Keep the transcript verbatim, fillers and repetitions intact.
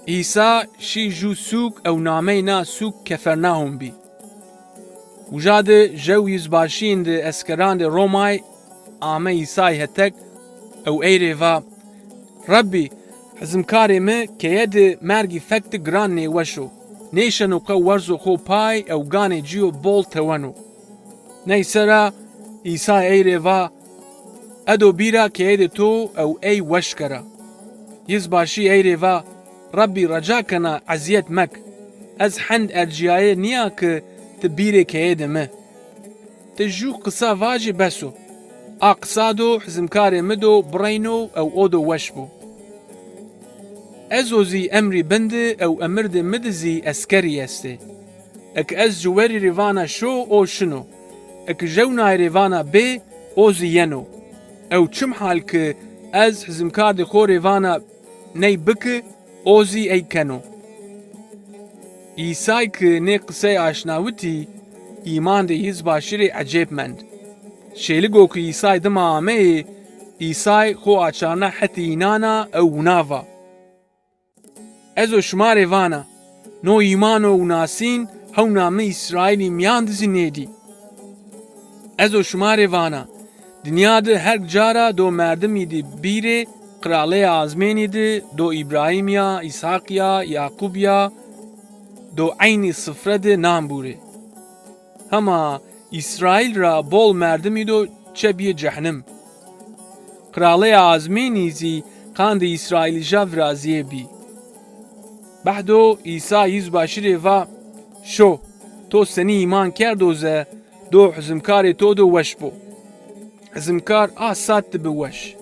Îsa şî jû sûk ew nameyê na sûk Kefernahûm bî. Uja de jew yizbaşîyêndê eskerandê Romay ame Îsay hetek ew ey rê va, Rebbî, hizimkarê mi keye de mergî fek de giran nêweş o. Nêşeno qe werzo xo pay ew ganê ci yo bol teweno. Ney sera Îsay ey rê va, Edo bîra keyeyê to ew ey weş kera. Yizbaşî ey rê va, Rebbî, reca kena ezîyet mek. Ez hend ercîyaye nîya ke ti bîrê keyeyê de mi. Ti jû qisa vajî bes o. A qisa do hizimkarê mi do bireyno ew o do weş bo. Ez o zî emrî bin de ew emirdê mi de zî eskerî estê. Eke ez ci werî rê vana şo, o şino. Eke jewnayî rê vana bê, o zî yeno. Ew çim hal ke ez hizimkardê xo rê vana ney bike, o zî ey keno. Îsay ke nê qisey aşnawitî, îmandê yizbaşî rê ecêb mend. Şêligo ke Îsay dima ameyê, Îsay xo açarna hetê înana ew wina va, Ez o şima rê vana, no îmano winasîn hewna mi Îsraîlî mîyan de zî nêdî. Ez o şima rê vana, dinya de herg ca ra do merdimî de bîrê, qiraleyê azmênî de do Îbrahîm ya, Îshaq ya, Yaqûb ya, do eynî sifre de nan bûrê. Hema Îsraîl ra bol merdimî do çe bîyê cehnim. Qiraleyê azmênî zî qandê Îsraîlîja virazîyê bî. Behdo Îsa yizbaşî rê va, Şo, to senî îman kerdo ze, do hizimkarê to do weş bo. Hizimkar a sat de bi weş.